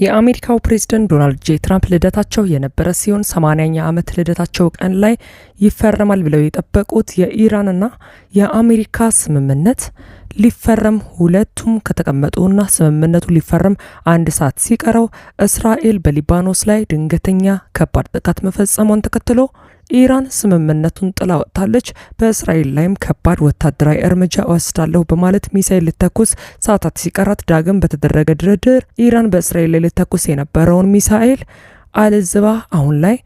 የአሜሪካው ፕሬዝደንት ዶናልድ ጄ ትራምፕ ልደታቸው የነበረ ሲሆን 80ኛ ዓመት ልደታቸው ቀን ላይ ይፈረማል ብለው የጠበቁት የኢራንና የአሜሪካ ስምምነት ሊፈረም ሁለቱም ከተቀመጡና ስምምነቱ ሊፈረም አንድ ሰዓት ሲቀረው እስራኤል በሊባኖስ ላይ ድንገተኛ ከባድ ጥቃት መፈጸሟን ተከትሎ ኢራን ስምምነቱን ጥላ ወጥታለች። በእስራኤል ላይም ከባድ ወታደራዊ እርምጃ እወስዳለሁ በማለት ሚሳይል ልተኩስ ሰዓታት ሲቀራት ዳግም በተደረገ ድርድር ኢራን በእስራኤል ላይ ልተኩስ የነበረውን ሚሳኤል አለዝባ አሁን ላይ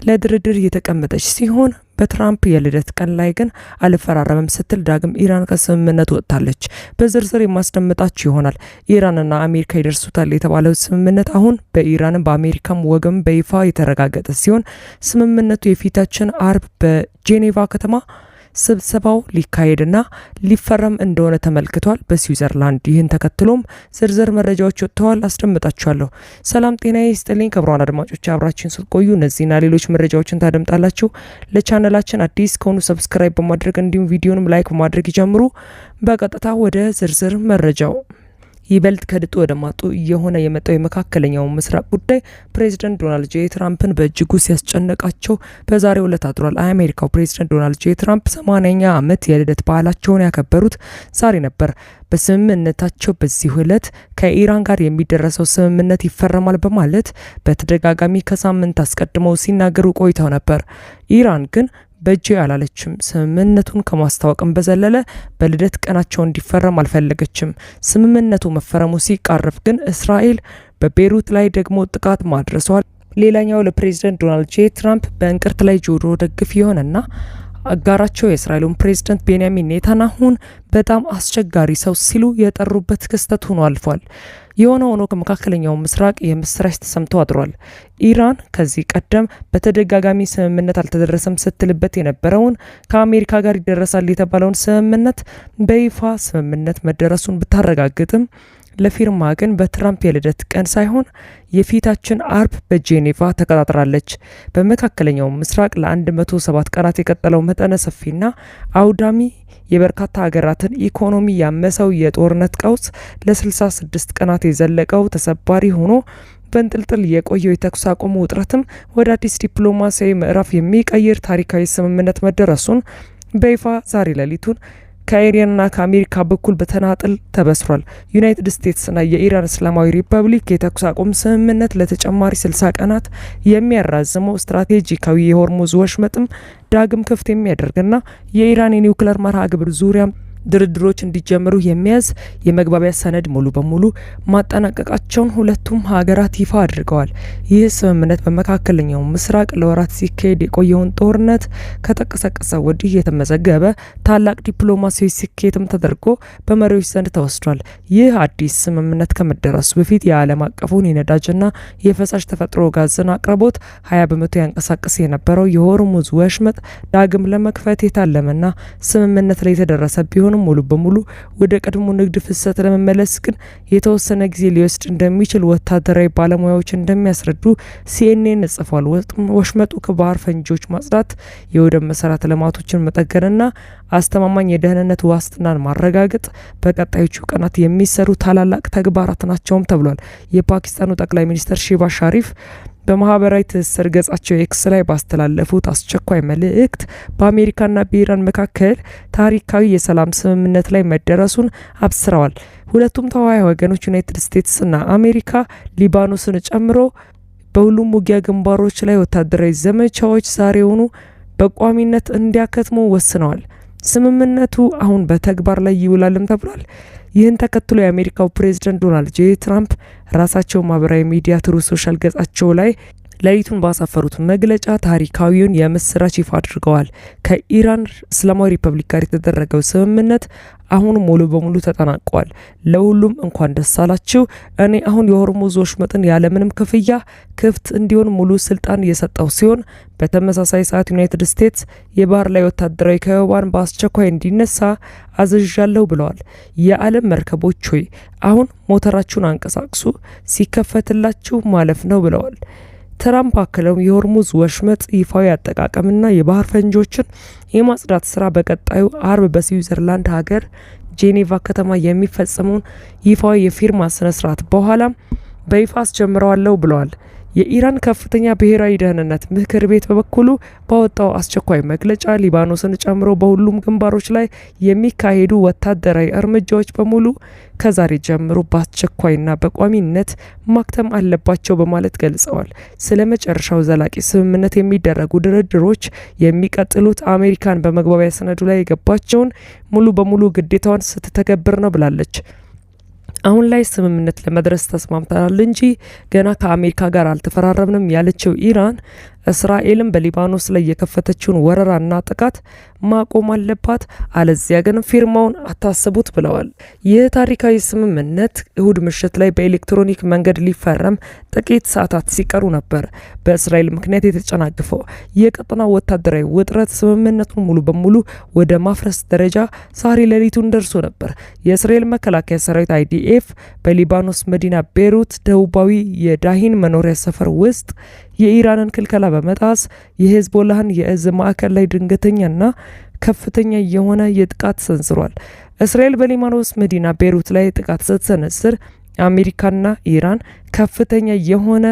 ለድርድር እየተቀመጠች ሲሆን በትራምፕ የልደት ቀን ላይ ግን አልፈራረምም ስትል ዳግም ኢራን ከስምምነቱ ወጥታለች። በዝርዝር የማስደምጣችሁ ይሆናል። ኢራንና አሜሪካ ይደርሱታል የተባለው ስምምነት አሁን በኢራንም በአሜሪካም ወገን በይፋ የተረጋገጠ ሲሆን ስምምነቱ የፊታችን አርብ በጄኔቫ ከተማ ስብሰባው ሊካሄድና ሊፈረም እንደሆነ ተመልክቷል በስዊዘርላንድ። ይህን ተከትሎም ዝርዝር መረጃዎች ወጥተዋል፣ አስደምጣችኋለሁ። ሰላም ጤና ይስጥልኝ ክቡራን አድማጮች፣ አብራችን ስትቆዩ እነዚህና ሌሎች መረጃዎችን ታደምጣላችሁ። ለቻነላችን አዲስ ከሆኑ subscribe በማድረግ እንዲሁም ቪዲዮንም like በማድረግ ይጀምሩ። በቀጥታ ወደ ዝርዝር መረጃው። ይበልጥ ከድጡ ወደ ማጡ እየሆነ የመጣው የመካከለኛው ምስራቅ ጉዳይ ፕሬዚደንት ዶናልድ ጄ ትራምፕን በእጅጉ ሲያስጨንቃቸው በዛሬው ዕለት አድሯል። የአሜሪካው ፕሬዚደንት ዶናልድ ጄ ትራምፕ 80ኛ ዓመት የልደት በዓላቸውን ያከበሩት ዛሬ ነበር። በስምምነታቸው በዚሁ ዕለት ከኢራን ጋር የሚደረሰው ስምምነት ይፈረማል በማለት በተደጋጋሚ ከሳምንት አስቀድመው ሲናገሩ ቆይተው ነበር። ኢራን ግን በእጄ አላለችም። ስምምነቱን ከማስታወቅም በዘለለ በልደት ቀናቸው እንዲፈረም አልፈለገችም። ስምምነቱ መፈረሙ ሲቃረብ ግን እስራኤል በቤሩት ላይ ደግሞ ጥቃት ማድረሷል ሌላኛው ለፕሬዝደንት ዶናልድ ጄ ትራምፕ በእንቅርት ላይ ጆሮ ደግፍ የሆነና አጋራቸው የእስራኤሉን ፕሬዝደንት ቤንያሚን ኔታንያሁን በጣም አስቸጋሪ ሰው ሲሉ የጠሩበት ክስተት ሆኖ አልፏል። የሆነ ሆኖ ከመካከለኛው ምስራቅ የምስራች ተሰምቶ አድሯል። ኢራን ከዚህ ቀደም በተደጋጋሚ ስምምነት አልተደረሰም ስትልበት የነበረውን ከአሜሪካ ጋር ይደረሳል የተባለውን ስምምነት በይፋ ስምምነት መደረሱን ብታረጋግጥም ለፊርማ ግን በትራምፕ የልደት ቀን ሳይሆን የፊታችን አርብ በጄኔቫ ተቀጣጥራለች። በመካከለኛው ምስራቅ ለ107 ቀናት የቀጠለው መጠነ ሰፊና አውዳሚ የበርካታ ሀገራትን ኢኮኖሚ ያመሰው የጦርነት ቀውስ ለ66 ቀናት የዘለቀው ተሰባሪ ሆኖ በንጥልጥል የቆየው የተኩስ አቁሙ ውጥረትም ወደ አዲስ ዲፕሎማሲያዊ ምዕራፍ የሚቀይር ታሪካዊ ስምምነት መደረሱን በይፋ ዛሬ ሌሊቱን ከኢራንና ከአሜሪካ በኩል በተናጥል ተበስሯል። ዩናይትድ ስቴትስና የኢራን እስላማዊ ሪፐብሊክ የተኩስ አቁም ስምምነት ለተጨማሪ 60 ቀናት የሚያራዝመው ስትራቴጂካዊ የሆርሙዝ ወሽመጥም ዳግም ክፍት የሚያደርግና የኢራን የኒውክለር መርሃ ግብር ዙሪያ ድርድሮች እንዲጀምሩ የሚያዝ የመግባቢያ ሰነድ ሙሉ በሙሉ ማጠናቀቃቸውን ሁለቱም ሀገራት ይፋ አድርገዋል። ይህ ስምምነት በመካከለኛው ምስራቅ ለወራት ሲካሄድ የቆየውን ጦርነት ከተቀሰቀሰ ወዲህ የተመዘገበ ታላቅ ዲፕሎማሲያዊ ስኬትም ተደርጎ በመሪዎች ዘንድ ተወስዷል። ይህ አዲስ ስምምነት ከመደረሱ በፊት የዓለም አቀፉን የነዳጅና የፈሳሽ ተፈጥሮ ጋዝን አቅርቦት 20% ያንቀሳቅስ የነበረው የሆርሙዝ ወሽመጥ ዳግም ለመክፈት የታለመና ስምምነት ላይ የተደረሰ ቢሆን ሙሉ በሙሉ ወደ ቀድሞ ንግድ ፍሰት ለመመለስ ግን የተወሰነ ጊዜ ሊወስድ እንደሚችል ወታደራዊ ባለሙያዎች እንደሚያስረዱ ሲኤንኤን ጽፏል። ወሽመጡ ከባህር ፈንጂዎች ማጽዳት፣ የወደብ መሰረተ ልማቶችን መጠገንና አስተማማኝ የደህንነት ዋስትናን ማረጋገጥ በቀጣዮቹ ቀናት የሚሰሩ ታላላቅ ተግባራት ናቸውም ተብሏል። የፓኪስታኑ ጠቅላይ ሚኒስትር ሼባዝ ሻሪፍ በማህበራዊ ትስስር ገጻቸው ኤክስ ላይ ባስተላለፉት አስቸኳይ መልእክት በአሜሪካና በኢራን መካከል ታሪካዊ የሰላም ስምምነት ላይ መደረሱን አብስረዋል። ሁለቱም ተዋዋይ ወገኖች ዩናይትድ ስቴትስና አሜሪካ ሊባኖስን ጨምሮ በሁሉም ውጊያ ግንባሮች ላይ ወታደራዊ ዘመቻዎች ዛሬውኑ በቋሚነት እንዲያከትሙ ወስነዋል። ስምምነቱ አሁን በተግባር ላይ ይውላልም ተብሏል። ይህን ተከትሎ የአሜሪካው ፕሬዝደንት ዶናልድ ጄ ትራምፕ ራሳቸው ማህበራዊ ሚዲያ ትሩዝ ሶሻል ገጻቸው ላይ ሌሊቱን ባሰፈሩት መግለጫ ታሪካዊውን የምስራች ይፋ አድርገዋል። ከኢራን እስላማዊ ሪፐብሊክ ጋር የተደረገው ስምምነት አሁን ሙሉ በሙሉ ተጠናቋል። ለሁሉም እንኳን ደስ አላችሁ። እኔ አሁን የሆርሙዝ ወሽመጥን ያለምንም ክፍያ ክፍት እንዲሆን ሙሉ ስልጣን እየሰጠው ሲሆን በተመሳሳይ ሰዓት ዩናይትድ ስቴትስ የባህር ላይ ወታደራዊ ከበባን በአስቸኳይ እንዲነሳ አዝዣለሁ ብለዋል። የዓለም መርከቦች ሆይ አሁን ሞተራችሁን አንቀሳቅሱ፣ ሲከፈትላችሁ ማለፍ ነው ብለዋል። ትራምፕ አክለውም የሆርሙዝ ወሽመጥ ይፋዊ አጠቃቀምና የባህር ፈንጂዎችን የማጽዳት ስራ በቀጣዩ አርብ በስዊዘርላንድ ሀገር ጄኔቫ ከተማ የሚፈጸመውን ይፋዊ የፊርማ ስነ ስርዓት በኋላም በይፋ አስጀምረዋለሁ ብለዋል። የኢራን ከፍተኛ ብሔራዊ ደህንነት ምክር ቤት በበኩሉ ባወጣው አስቸኳይ መግለጫ ሊባኖስን ጨምሮ በሁሉም ግንባሮች ላይ የሚካሄዱ ወታደራዊ እርምጃዎች በሙሉ ከዛሬ ጀምሮ በአስቸኳይና በቋሚነት ማክተም አለባቸው በማለት ገልጸዋል። ስለ መጨረሻው ዘላቂ ስምምነት የሚደረጉ ድርድሮች የሚቀጥሉት አሜሪካን በመግባቢያ ሰነዱ ላይ የገባቸውን ሙሉ በሙሉ ግዴታዋን ስትተገብር ነው ብላለች። አሁን ላይ ስምምነት ለመድረስ ተስማምተናል እንጂ ገና ከአሜሪካ ጋር አልተፈራረምንም ያለችው ኢራን እስራኤልም በሊባኖስ ላይ የከፈተችውን ወረራና ጥቃት ማቆም አለባት፣ አለዚያ ግን ፊርማውን አታስቡት ብለዋል። ይህ ታሪካዊ ስምምነት እሁድ ምሽት ላይ በኤሌክትሮኒክ መንገድ ሊፈረም ጥቂት ሰዓታት ሲቀሩ ነበር በእስራኤል ምክንያት የተጨናገፈው። የቀጠናው ወታደራዊ ውጥረት ስምምነቱን ሙሉ በሙሉ ወደ ማፍረስ ደረጃ ዛሬ ሌሊቱን ደርሶ ነበር። የእስራኤል መከላከያ ሰራዊት IDF በሊባኖስ መዲና ቤሩት ደቡባዊ የዳሂን መኖሪያ ሰፈር ውስጥ የኢራንን ክልከላ በመጣስ የሄዝቦላህን የእዝ ማዕከል ላይ ድንገተኛና ከፍተኛ የሆነ የጥቃት ሰንዝሯል። እስራኤል በሊባኖስ መዲና ቤሩት ላይ ጥቃት ስትሰነዝር አሜሪካና ኢራን ከፍተኛ የሆነ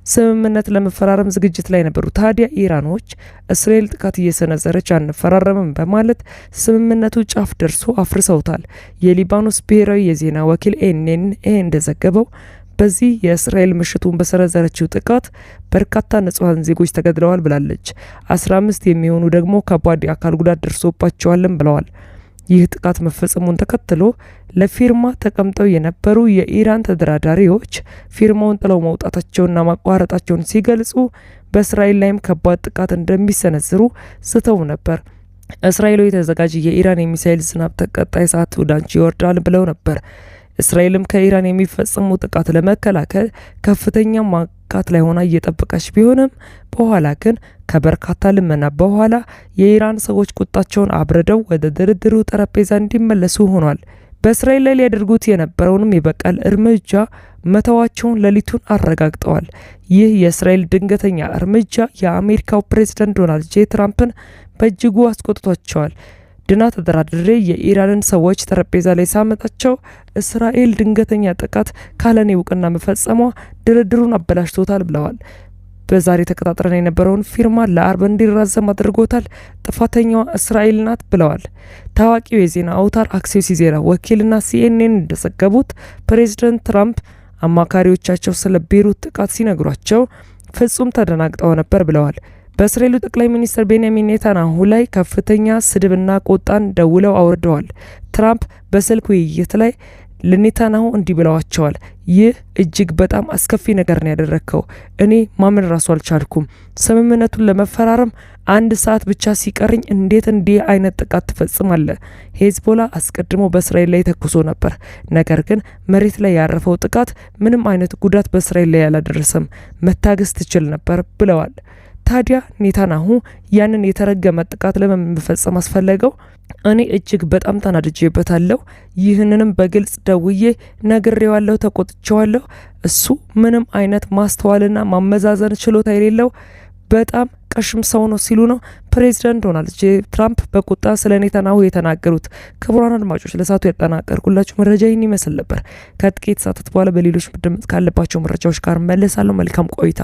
ስምምነት ለመፈራረም ዝግጅት ላይ ነበሩ። ታዲያ ኢራኖች እስራኤል ጥቃት እየሰነዘረች አንፈራረምም በማለት ስምምነቱ ጫፍ ደርሶ አፍርሰውታል። የሊባኖስ ብሔራዊ የዜና ወኪል NNA እንደዘገበው በዚህ የእስራኤል ምሽቱን በሰነዘረችው ጥቃት በርካታ ንጹሐን ዜጎች ተገድለዋል ብላለች። 15 የሚሆኑ ደግሞ ከባድ የአካል ጉዳት ደርሶባቸዋልም ብለዋል። ይህ ጥቃት መፈጸሙን ተከትሎ ለፊርማ ተቀምጠው የነበሩ የኢራን ተደራዳሪዎች ፊርማውን ጥለው መውጣታቸውንና ማቋረጣቸውን ሲገልጹ በእስራኤል ላይም ከባድ ጥቃት እንደሚሰነዝሩ ስተው ነበር። እስራኤል የተዘጋጀ የኢራን የሚሳኤል ዝናብ ተቀጣይ ሰዓት ወደ አንቺ ይወርዳል ብለው ነበር። እስራኤልም ከኢራን የሚፈጸሙ ጥቃት ለመከላከል ከፍተኛ ማቃት ላይ ሆና እየጠበቀች ቢሆንም በኋላ ግን ከበርካታ ልመና በኋላ የኢራን ሰዎች ቁጣቸውን አብርደው ወደ ድርድሩ ጠረጴዛ እንዲመለሱ ሆኗል። በእስራኤል ላይ ሊያደርጉት የነበረውንም የበቀል እርምጃ መተዋቸውን ሌሊቱን አረጋግጠዋል። ይህ የእስራኤል ድንገተኛ እርምጃ የአሜሪካው ፕሬዝዳንት ዶናልድ ጄ ትራምፕን በእጅጉ አስቆጥቷቸዋል። ድና ተደራድሬ የኢራንን ሰዎች ጠረጴዛ ላይ ሳመጣቸው እስራኤል ድንገተኛ ጥቃት ካለኔ እውቅና መፈጸሟ ድርድሩን አበላሽቶታል ብለዋል። በዛሬ ተቀጣጥረን የነበረውን ፊርማ ለአርብ እንዲራዘም አድርጎታል። ጥፋተኛዋ እስራኤል ናት ብለዋል። ታዋቂው የዜና አውታር አክሲዮስ የዜና ወኪልና ሲኤንኤን እንደዘገቡት ፕሬዝደንት ትራምፕ አማካሪዎቻቸው ስለ ቤሩት ጥቃት ሲነግሯቸው ፍጹም ተደናግጠው ነበር ብለዋል። በእስራኤሉ ጠቅላይ ሚኒስትር ቤንያሚን ኔታንያሁ ላይ ከፍተኛ ስድብና ቁጣን ደውለው አውርደዋል። ትራምፕ በስልክ ውይይት ላይ ለኔታንያሁ እንዲህ ብለዋቸዋል። ይህ እጅግ በጣም አስከፊ ነገር ነው ያደረግከው። እኔ ማመን ራሱ አልቻልኩም። ስምምነቱን ለመፈራረም አንድ ሰዓት ብቻ ሲቀርኝ እንዴት እንዲህ አይነት ጥቃት ትፈጽማለህ? ሄዝቦላ አስቀድሞ በእስራኤል ላይ ተኩሶ ነበር። ነገር ግን መሬት ላይ ያረፈው ጥቃት ምንም አይነት ጉዳት በእስራኤል ላይ አላደረሰም። መታገስ ትችል ነበር ብለዋል። ታዲያ ኔታንያሁ ያንን የተረገመ ጥቃት ለምን መፈጸም አስፈለገው? እኔ እጅግ በጣም ተናድጄበታለሁ። ይህንንም በግልጽ ደውዬ ነግሬዋለሁ፣ ተቆጥቼዋለሁ። እሱ ምንም አይነት ማስተዋልና ማመዛዘን ችሎታ የሌለው በጣም ቀሽም ሰው ነው ሲሉ ነው ፕሬዚዳንት ዶናልድ ጄ ትራምፕ በቁጣ ስለ ኔታንያሁ የተናገሩት። ክቡራን አድማጮች ለሰዓቱ ያጠናቀርኩላችሁ መረጃ ይህን ይመስል ነበር። ከጥቂት ሰዓታት በኋላ በሌሎች መደመጥ ካለባቸው መረጃዎች ጋር መለሳለሁ። መልካም ቆይታ።